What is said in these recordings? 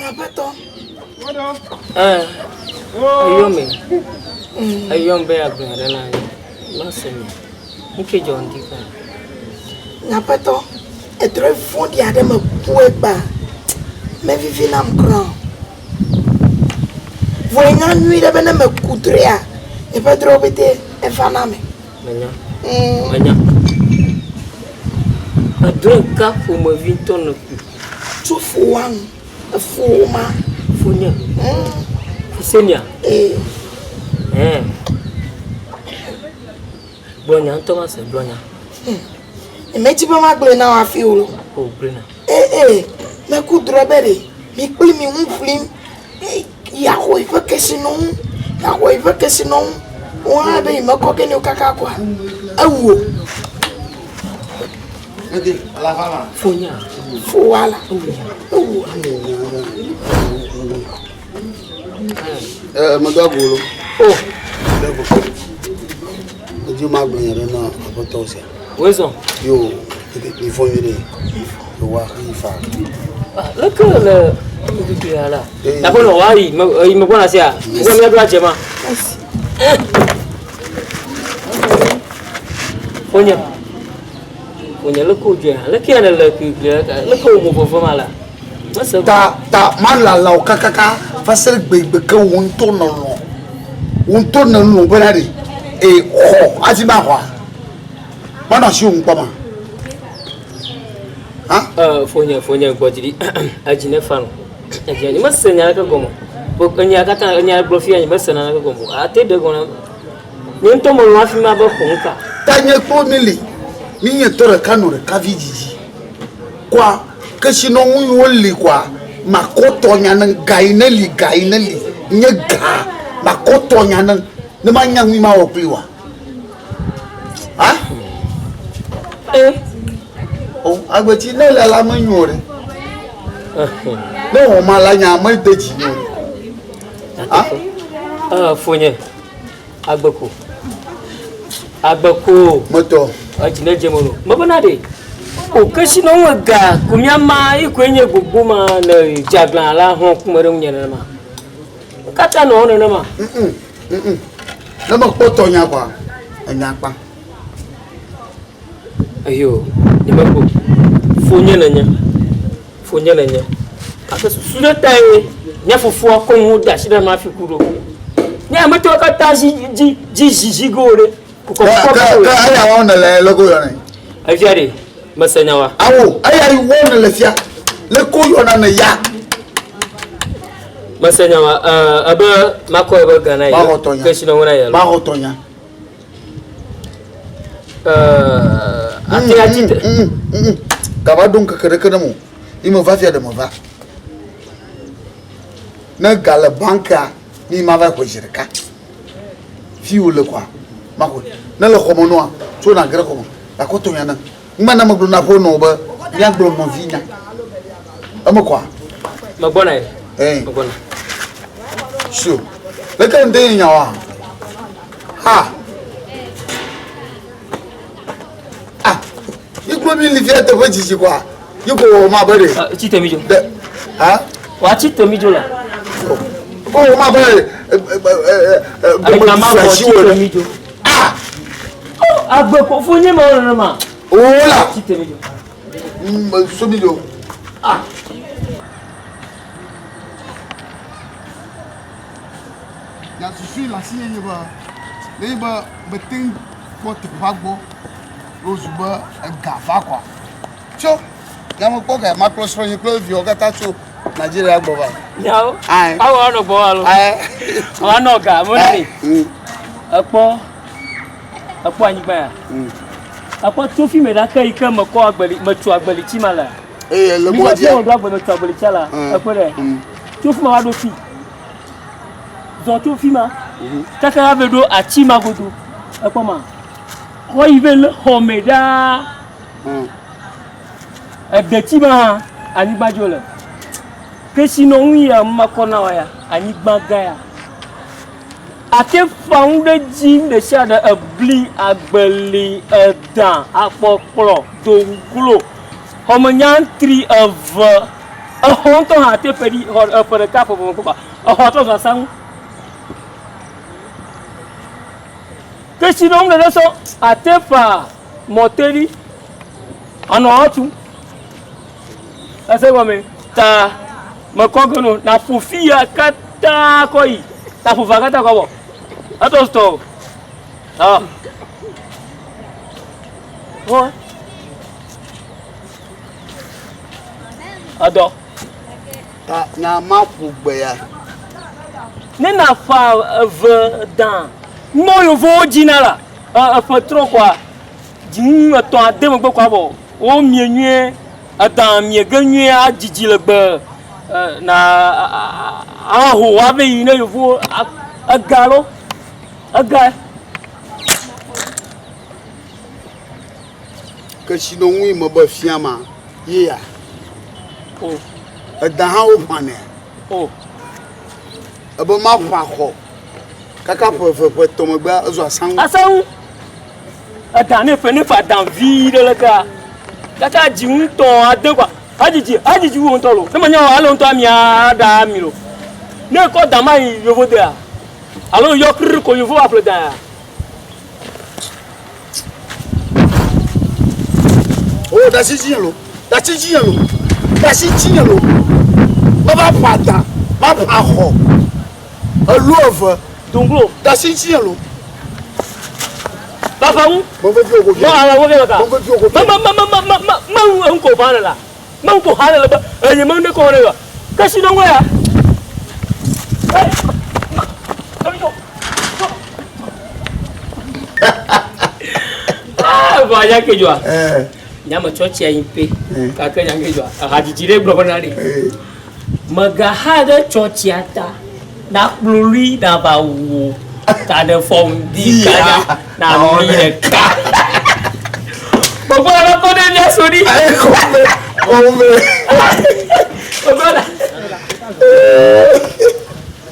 Aƒetɔ. Eyɔ me. Eyɔ be agblẽ aɖe na ye. Mase me. Nuke dzɔ ŋdi ka? Aƒetɔ, edrɔ̃e vɔ̃ɖi aɖe meku egbea. Mevivi nam kura o. Vɔ enya nyui ɖe be ne meku drɔ̃ea, nye ƒe drɔ̃ewo pete evana eme. Menya. Menya. Edrɔ̃e ka ƒomevi ŋutɔ nèku? Tso foa ŋu. Efo ma. Fonye. Fusenia. Ee. Ɛɛ. Gblɔ nya ŋutɔ mase, gblɔ nya. Nyemedi be magblɔe na wò hafi o. O, gblɔe na. Ee, ee, meku drɔ̃e be ɖe mi kpli mi ŋu ʋlim yeaxɔ yiƒe kesinɔnu, yeaxɔ yiƒe kesinɔnu. Wò hã be yemekɔ ge nɛ o kaka koa, ewu wò. Fonya. Foa la, ewu wò. Ee, medo ago lo. O. Edzi ma gblɔ nya ɖe na aƒetɔ sia. Wezɔ. Yo, mi fɔ nyuie ɖe. Yo wa xi fa. Leke le nuɖuɖu ya la. Aƒe nɔ wa yi me yi me gbɔna sia. Wo mi aɖo adze ma. Fonye. Fonye leke wo dzɔe leke ya le kikli leke wo mo veve ma la. Ta ta malala wò kakaka va se ɖe gbegbe ke wò ŋutɔ nɔlɔ̃ wò ŋutɔ nèlɔ̃ bena ɖe e xɔ hafi maxɔa? Manɔ asiwò ŋu kpɔ ma? Ha? Eh, fonye fonye gbɔ dzi ɖi edzi ne fa nɔ edzi nye mese nya ɖeke gɔme o enya katã enya gblɔ fia nye mese naneke gɔme o ate ɖe gɔme nye ŋutɔ melɔ̃ hafi ma be xɔ ŋka. Ta nye kple mi li mi nye tɔ ɖeka nɔ ɖeka vi dzidzi kɔa Kesinɔnu yiwo li koa, makɔ tɔ nya ne ga yi ne li ga yi ne li nye ga makɔ tɔ nya ne ne manya nu yi mawɔ kpli wa. Ha? Eh. O agbetsi ne le la me nyo ɖe. Ne wɔ ma la nya me de dzi nyo ɖe. Ha? Eh, fonye. Agbe ko. Agbe ko. Metɔ. Edzi ne dze me no. Mebena ɖe. O kesinɔnu ega ko míama ye koe nye gbogbo ma le dzaglã la hɔn kume ɖe ŋunye nenema. Katã nɔ nenema. Ne mekpɔ tɔnya kɔa, enya kpa. Eyo, nyemekpɔ. Fonye nenye. Fonye nenye. Gake susu ɖe tae mía fofoa kɔ nu de asi ɖe ame hafi ku ɖo. Nye ametɔwo katã dzi dzi dzi zizi go ɖe. Ke ke eya wɔm nèle leke woyɔnɛ? Efia ɖe, mese nya wa. Awo, eya yi wɔm nèle fia, leke woyɔna ne ya? Mese nya wa, ebe makɔ ebe ga na ye. Maxɔ tɔnya. Kesinɔnu na ye. Maxɔ tɔnya. Ate atsi tre. Gava ɖo ŋkeke ɖeke ɖe mo. Yi me va fia ɖe me va. Ne ga le banka, mi ma va xɔe zi ɖeka. Fi wòle kɔa, ma xɔe. Ne le xɔme nɔa, tso na ge ɖe xɔme. Gakɔ tɔnya ne. Ŋma na megblɔ na aƒenɔ be míagblɔ nɔvi nya. Eme kɔa? Megbɔna ye. Ee. Megbɔna. Sio. Leke ŋde yi nya wa? Ha. Ah. Yi klo mi li fia teƒe dzidzi kɔa? Yi ko wɔ ma be ɖe. Ah, tsi te mi dzo. De. Ha? Wa tsi te mi dzo la. Ko wɔ ma be ɖe. Enya ma vɔ tsi te mi dzo. Ah. Oh, agbe ko fo nye ma wɔ nenema. Ola. Tsi te mi dzo. So mi dzo. Ah. Nya susui le asinye nye be, nenye be mete ŋu kpɔ teƒea gbɔ ye wòzu be ega va koa, tso ya mekpɔ ga makplɔ srɔ̃nye kple viawo katã tso Nigeria gbɔ va. Nyawo? Ae. Awo anɔ gbɔ alo? Ae. Anɔ ga mo ne. Mm. Ekpɔ ekpɔ anyigba ya. Mm. Ekpɔ tso fi me ɖa ke yi ke mekɔ agbeli metso agbelitsi ma le. Eye le mɔ dzi. Mi ɖo agbe metso agbelitsia la. Mm. Ekpɔ ɖe. Mm. Tso fi ma va ɖo fi. Zɔ tso fi ma. Kaka va ɖo ati ma godo. Ekpɔ ma. Xɔ yi ve le xɔ me ɖaa. Edeti ma hã anyigba dzi wole. Kesinɔnu ya makɔ na wa ya anyigba gã ya. Ate fa nu ɖe dzi ɖe sia ɖe ebli, agbeli, edã, akpɔkplɔ, dowuglo, xɔmenyantri eve. Exɔ ŋutɔ hã te ƒe ɖi xɔ eƒe ɖeka ƒe eve kpɔkpɔ exɔ trɔ zu asaŋu. Kesinɔnu ɖeɖe sɔ ate ƒã mɔteli anɔ atu. Ese gɔme ta mekɔ ge no naƒo fi ya katã kɔ yi ta ƒo va katã kɔ bɔ. Etɔ sutɔ o. Ah. Wɔ. Edɔ. Ta nya ma ƒo gbe ya. Ne nafa eve dan mɔ yevowo dzina la eƒe trɔ kɔa dzinu etɔ̃ ade megbe kɔa vɔ wo mie nyuie edã mie ge nyuie adzidzi le gbe na aho ave yi ne yevowo ega lo ega. Kesinɔnu yi mebe fia ma ye ya. O. Eda hã woƒãnɛ. O. Ebe maƒã xɔ kaka ƒe eve ƒe etɔ̃ megbea ezu asaŋu. Asaŋu. Eda ne ƒe ne ƒe adã vi ɖe leke kaka dzi ŋutɔ ade kɔa adzidzi adzidzi wu ŋutɔ lo. Ne menya o alo ŋutɔ amia aɖa ami lo. Ne ekɔ da ma yi yevo dea alo yɔ kri ko yevo aƒle da ya. O ɖasi dzi lo, ɖasi dzi lo, ɖasi dzi lo. Meva ƒo ada, ma ƒo axɔ. Elo eve. Donglo. Ɖasi dzi lo. Baba ŋu. Meve vi ogo vi. Mɔ ala wo vi ka. Meve vi ogo vi. Me me me me me me ŋu eŋu ko va le la. Me ŋu ko ha le le be enye me ne ko le la. Kesi nɔŋɔ ya. Hey. Ah, va ya ke dzɔa. Eh. Nya me tsɔ tsia yi pe. Eh. Gake nya ke dzɔa. Ehadzidzi ɖe gblɔ bena ɖe. Eh. Megaxa ɖe tsɔtsia ta na kplolui nava wu ta ɖe fɔm di kanya na mi ɖeka. Gbogbo la kɔ ɖe mía so ɖi. Kɔme kɔme. Gbogbo la.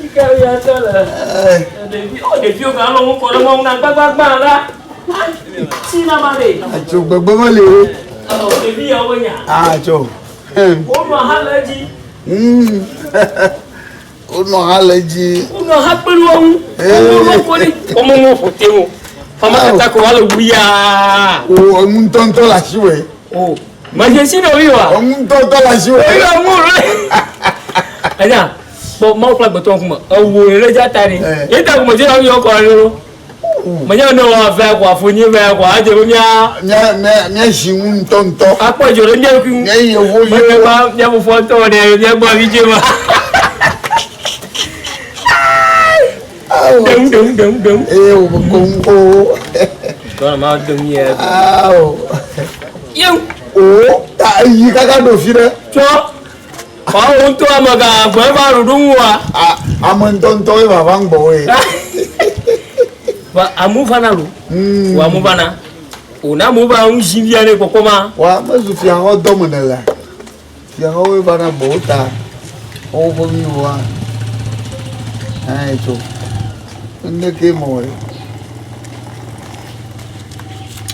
Ike ya tɔ le. Ɖevi o ɖeviwo gã lɔ ŋu kɔ ɖe mɔ ŋu na gbagbagba la. Tsi na ma ɖe. Atso gbegbe meli o. Ɔ ɖevi yawo nya. Atso. Wonɔ ha le edzi. Wonɔ ha le edzi. Wonɔ ha kpe ɖe wo ŋu. Wonɔ ƒo ɖi. Womeŋɔ ƒo te o. Ame katã ko woale wuyaa. O enu ŋutɔŋutɔ le asiwò. O medze si ɖevi wa. Enu ŋutɔŋutɔ le asiwò. Eyi ŋu le. Enya kpɔ Mawu kple agbetɔ ŋkume ewo ɖe dza ta ɖi. Ye ta ko medze na yɔ kɔ ɖe lo. Menye ne wɔ ave ko afonye ve ko adze be mía. Mía mía mía zi ŋu ŋutɔŋutɔ. Akpɔ dzo ɖe mía ɖokui ŋu. Mía yewo yewo. Mía gbɔ mía fofo ŋutɔ ɖe mía gbɔ vi dze ma. Ɖeŋ ɖeŋ ɖeŋ ɖeŋ. Eye wo ko ŋu o. Tɔnɔ ma ɖeŋ yɛ. Awo. Yewu. O ta eyi kaka ɖo fi ɖe. Tsɔ. Ɔ wo ŋutɔ ame gã gbɔ eva ɖoɖo ŋu wa. Ame ŋutɔŋutɔ ye vava ŋgbɔ woe. Va amewo vana lo. Wò amewo vana. O na amewo va ŋu zi via ne kpɔkpɔ ma. Wa mezu fiaxɔ dɔ me ne la. Fiaxɔwoe vana gbɔwò ta. Woƒe nuwoa. Ɛɛ tso. Ne ke mɔ ɖe.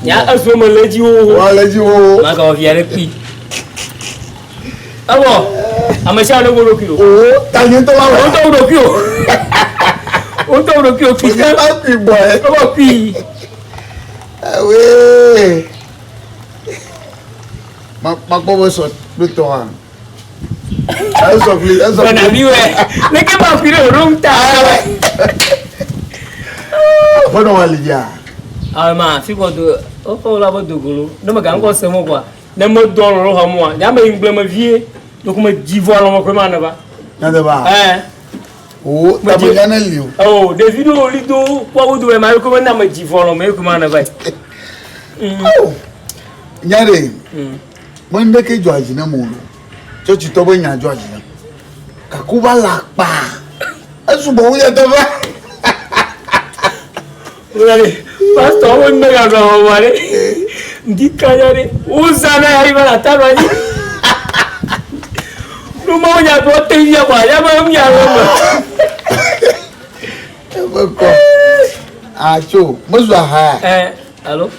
Nya ezo me le dzi wo. Wa le dzi wo. Magawɔ via ɖe kpi. Ewɔ ame sia ame wo ɖokui o. O ta nye ŋutɔ ma wɔ. Wo ŋutɔ wo ɖokui o. Wo ŋutɔ wo ɖokui o. Nye ma kui bɔe. Ewɔ kui. Awee. Ma ma kpɔ be sɔ kple tɔ hã. Esɔ kple esɔ kple. Bɔna mi wɛ. Leke ma kui ɖe o ɖo ŋuta. Aƒenɔ wa li dzia. Awo ma fi kɔ do wokɔ la be dogolo ne me ga ŋkɔ se mo kɔa. Ne medɔ lɔlɔ xɔ mua, nye ame yi ŋgble me vie, ɖeko me dzi vɔ alɔ me koe ma ne va. Nade va. Ɛɛ. O tame nya ne li o. O ɖevi ɖewo li do kpɔ wo dome ma ye koe na me dzi vɔ alɔ me ye koe ma ne va. O nya ɖe. Me ŋɖeke dzɔ dzi ne mo lo. Tsɔtsitɔ be nya dzɔ dzi ne. Kakuba la kpa. Esugbɔ wu ya teƒe. Pastor wo megaɖo ahɔhɔa ɖe ŋdi kanya ɖe wozã na ya va la ta nɔ anyi. Nu mawo nya gblɔ te via kɔa ya be mia le me. Ebe kɔ. Atso mezu aha. Ɛ alo.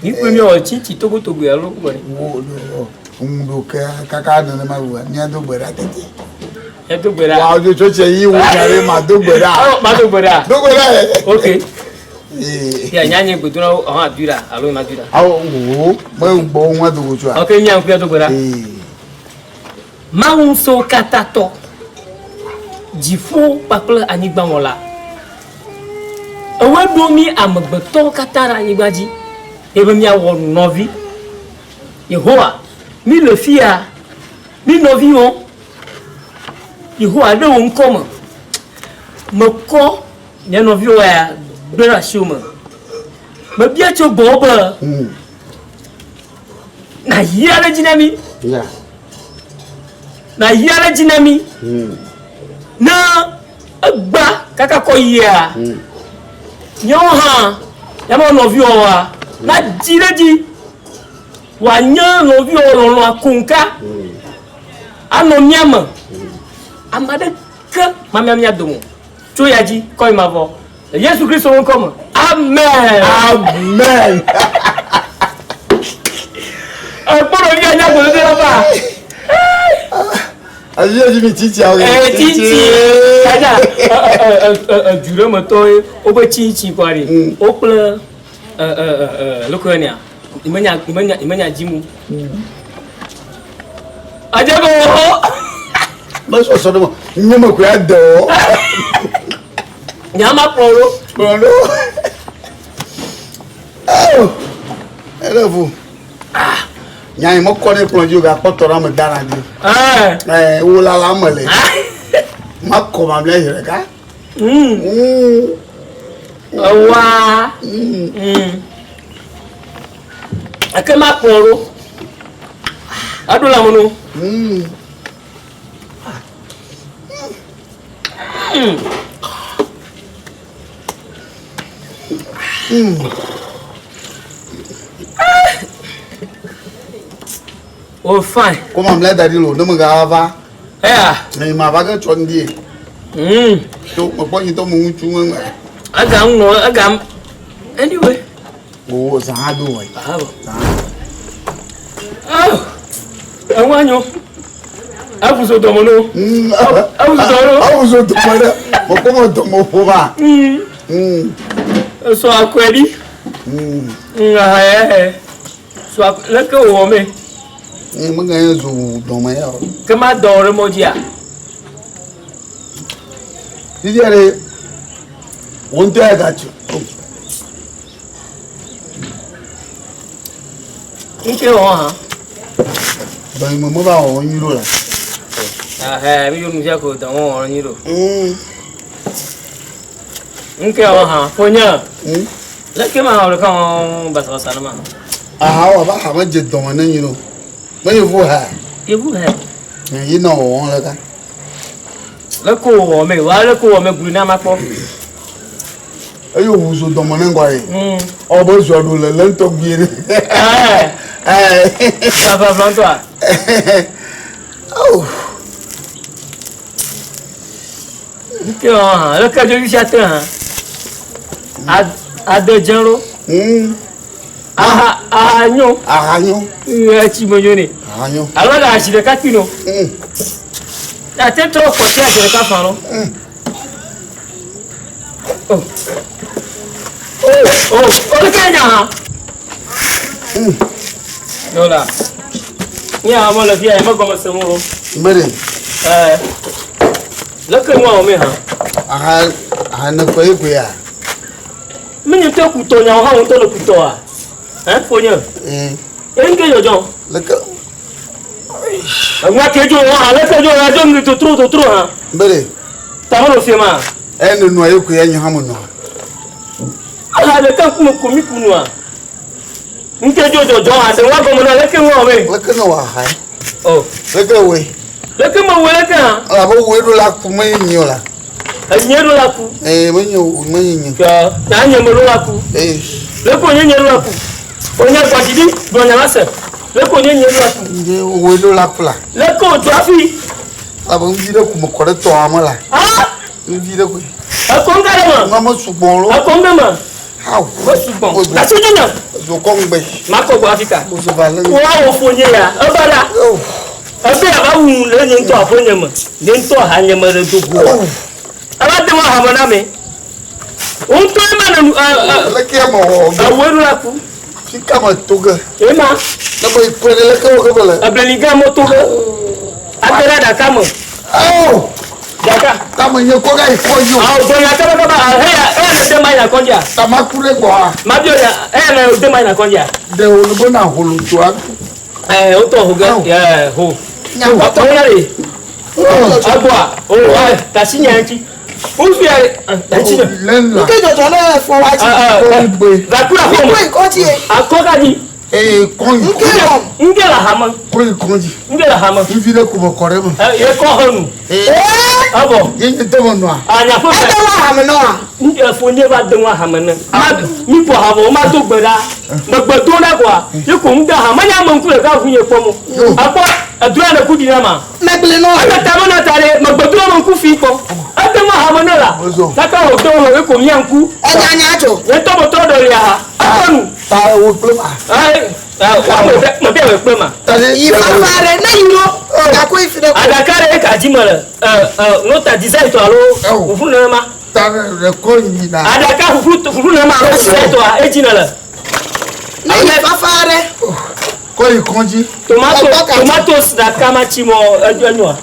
Mi kpe mi wɔ tsitsi togotogoe alo kpe. Wo wo. Ŋu ɖo ke kaka nenema wua míado gbe ɖa tete. Míado gbe ɖa. Wa dzo tsotse yi wo nya ɖe ma do gbe ɖa. Ɔ ma do gbe ɖa. Do gbe ɖa. Ok. Ya nya nye gbedona wo hã dui ɖa alo ma dui ɖa. Awo wo me gbɔ wo ŋua do go tsoa. Ok nya ŋkuya do gbe ɖa. Mawu ŋusẽwo katã tɔ, dziƒo kpakple anyigba wɔla. Ewɔe ɖo mí amegbetɔwo katã ɖe anyigba dzi ye be míawɔ nɔvi. Yehowa, mí le fiya, mí nɔviwo. Yehowa, ɖe wò ŋkɔ me. Mekɔ nye nɔviwo ya gblẽ ɖe asiwò me. Mebia tso gbɔwò be nàyra ɖe edzi na mí. Nàyra ɖe edzi na mí. Ne egba kaka kɔ yia, míawo hã míaƒe nɔviwɔwɔa nadzi ɖe edzi. Wòanye nɔviwò lɔlɔ̃a koŋka anɔ mía me. Ame aɖeke mamia mía dome o. Tso ya dzi kɔ yi mavɔ. Le Yesu Kristo ƒe ŋkɔ me. Amen. Amen. Ekpɔ ɖevi anya gbe la va. Ayi edzi mi tsitsi awo. Ee tsitsi. Kaja edu ɖe me tɔwo wobe tsitsi kɔ ɖi. Wokple leke woyɔnɛa? Imenya imenya imenya dzimu. Adze ko wo. Mesɔsɔ ɖe me. Nye me koe ade wo. Nya ma kplɔ ɖo. Kplɔ ɖo. Oh, ele vo. Ah, nya yi mekɔ ne kplɔ dzi o gakpɔ tɔ ɖe ame dana dzi. Eh, wo la la me le. Makɔ mamlɛ zi ɖeka. Ewa. Eke ma kplɔ ɖo. Eɖo la menu. Oh fine. Ko mamlɛ da ɖi lo ne megava. Eya. Ne ma va ke tsɔ ŋdi. To mekpɔ nyi tɔ mo ŋutsu ŋu. Ega ŋu ega. Anyway. Wo zã hã do wɔ. Aha. Oh. Eŋu anyo. Evuso dɔme no. Evuso dɔme no. Evuso dɔme ɖe. Mekpɔ me dɔme ƒo va. Esɔ akɔe ɖi. Aha yɛ. So leke wòwɔ mee? Nye mega nye zo dɔme ya o. Ke ma dɔ ɖe mɔ dzia? Fifia ɖe, wò ŋutɔ ya gatso. Ŋke wɔ hã. Dɔ yi me meva wɔwɔ nyui ɖo la. Ahɛ, mi yɔ nu sia ko dɔ wɔwɔ nyui ɖo. Ŋke wɔ hã, fonye. Leke ma wɔ ɖeka wɔ basabasa ne ma. Aha wɔ ba ha me dze dɔme ne nyi ɖo. Me yevu ha. Yevu ha. Yi nɔ wɔwɔ le ka. Leke wɔ me, wa leke wɔ me glu na ma kpɔ. Eye wò zo dɔme ne ŋgɔ ye. Ɔ be zɔ ɖo le le ŋutɔ gbie ɖe. Ɛɛ. Vavavla ŋutɔa. Oh. Nke wɔ hã, leke dzovi sia te hã. Ade dze ɖo. Aha aha nyo. Aha nyo. Etsi me nyo ne. Aha nyo. Alo le asi ɖeka kpi no. Ate trɔ kpɔtɛ asi ɖeka fa no. Oh. Oh, oh, oh, leke nya hã. Yola. Nye ame le fia, megɔme se mo. Mbere. Eh. Leke nua wɔ me hã? Aha aha ne kɔ ye koe ya. Menye ŋutɔ kutɔ nyawo hã ŋutɔ le kutɔa? Ɛ fonye. Ee. Eye ŋke dzɔdzɔ. Leke. Enua ke dzo wɔ hã leke dzo la dzo ŋu totro totro hã. Mbere. Tame le fie ma. Ɛ ne nua ye koe ya nye hã me nua. Aha ɖeka ŋkume ko mi ku nua. Ŋke dzo dzɔdzɔ hã se nua gɔme na leke nua wɔ me. Leke ne wɔ aha ye. Oh. Leke wɔe. Leke me wɔe leke hã. Elabe wɔe ɖo la ku menye nyi o la. Enye ɖo la ku. Ee menye o menye nyi. Yɔ na nye me ɖo la ku. Ee. Leke wònye nye ɖo la ku. Wònye gbɔdzi ɖi gblɔ nya la se. Leke wònye nye ɖo la ku. Nje wɔe ɖo la ku la. Leke wòdzɔ hafi. Elabe ŋvi ɖe ku me kɔ ɖe tɔa me la. Ah. Ŋvi ɖe koe. Ekɔ ŋga ɖe me. Nua me sugbɔ lo. Ekɔ ŋga me. Awu. Mesugbɔ. Asi dzi nye. Zokɔ ŋgbe. Makɔ gbɔ afika. Mozova le. Woawɔ fonye ya. Eva ɖa. Ebe ava wu le nye ŋutɔ aƒe nye me. Nye ŋutɔ ha nye me ɖe do go. Eva de mo hame na me. Wo ŋutɔ ema ne nu. Leke me wɔ. Ewoe ɖo la ku. Fika me to ge. Ema. Ne me kplɔe ɖe leke wɔ ge le. Ebleli gã mo to ge. Ate ɖe aɖaka me. Awo. Ɖaka. Tame nye kɔ ga yi kɔ yi o. Awo gbɔna kaba kaba eya eya ne de ma yina kɔndzia. Tama ku ɖe gbɔa. Ma bio ya eya ne de ma yina kɔndzia. Ɖe wo le bena holo toa. Ɛɛ wotɔ ho ge ɛɛ ho. Nyakpɔtɔ. Ɔwɔ de. Agbɔa o ɛ tasi nya ŋuti. Wofi ya tasi nya. Lɛn la. Nke dzɔdzɔ ne fɔ wa dzi. Kɔŋgbe. Gakura xɔ Mikpɔ me. yi kɔdzi ye. Akɔ ka di. Eye kɔnyi. Nke wɔm. Ŋge le hame. Kɔnyi kɔnji. Ŋge le hame. Nfi ɖe ko me kɔ ɖe me. Ɛ ye kɔ he nu. Ee. Evɔ. Ye nye tɔ me nɔa. Anya ƒe Ede wa hame nɔa. Ŋge fonye va de ŋua hame ne. Ma mi ƒo ha vɔ ma do gbe ɖa. Megbe do ɖa koa. Ye ko ŋu de ha. Menya ame ŋku ɖeka ŋu nye kpɔm o. Akpɔ edo ya ne ku ɖi na ma. Megble nɔa. Ebe ta me na ta ɖe megbe do ame ŋku fi kpɔ. Ede ŋua hame ne la. Kaka wò do ye ko mia ŋku. Enya nya dzɔ. Nye tɔ me tɔ ɖe lia ha. Akpɔ nu. Ta wo kple ma. Ɛ ɛ me me bia wò kple ma. Ta ɖe. Yi fafa ɖe ne yi ɖo. Gako yi fi ɖe ko. Aɖaka ɖe eka dzi me le ɛ ɛ nota design tɔ alo ƒuƒu nenema. Ta ɖe kɔnyi na. Aɖaka ƒuƒu ƒuƒu nenema alo design tɔa edzi ne le. Ne yi fafa ɖe. Kɔyi kɔnji. Tomato tomatoes ɖaka ma tsi mɔ enyoa.